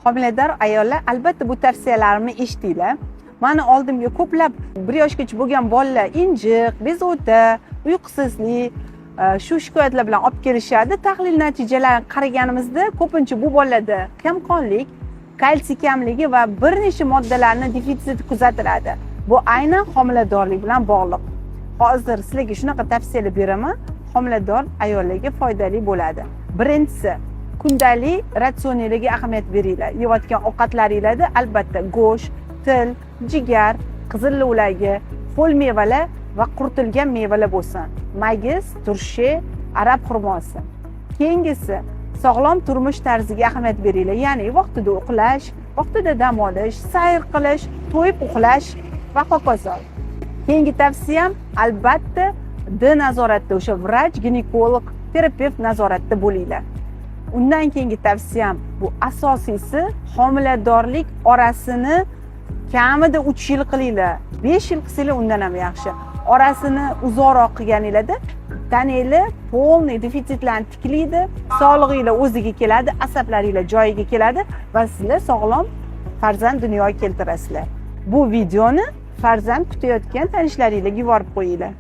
Homilador ayollar, albatta bu tavsiyalarimni eshitinglar. Mani oldimga ko'plab 1 yoshgacha bo'lgan bolalar injiq, bezovta, uyqusizlik, shu shikoyatlar bilan olib kelishadi. Tahlil natijalarini qaraganimizda, ko'pincha bu bolalarda kamqonlik, kalsiy kamligi va bir necha moddalarni defitsiti kuzatiladi. Bu aynan homiladorlik bilan bog'liq. Hozir sizlarga shunaqa tavsiyalar beraman, homilador ayollarga foydali bo'ladi. Birinchisi, kundalik ratsioninglarga ahamiyat beringlar. Yeyotgan ovqatlaringlarda albatta go'sht, til, jigar, qizil lo'lagi, ho'l mevalar va quritilgan mevalar bo'lsin: magiz, turshi, arab xurmosi. Keyingisi, sog'lom turmush tarziga ahamiyat beringlar, ya'ni vaqtida uxlash, vaqtida dam olish, sayr qilish, to'yib uxlash va hokazo. Keyingi tavsiyam, albatta nazoratda, o'sha vrach, ginekolog, terapevt nazoratda bo'linglar. Undan keyingi tavsiyam, bu asosiysi, homiladorlik orasini kamida 3 yil qilinglar, 5 yil qilsanglar undan ham yaxshi. Orasini uzoqroq qilganinglarda tananglar полный defitsitlarni tiklaydi, sog'lig'inglar o'ziga keladi, asablaringlar joyiga keladi va sizlar sog'lom farzand dunyoga keltirasizlar. Bu videoni farzand kutayotgan tanishlaringlarga yuborib qo'yinglar.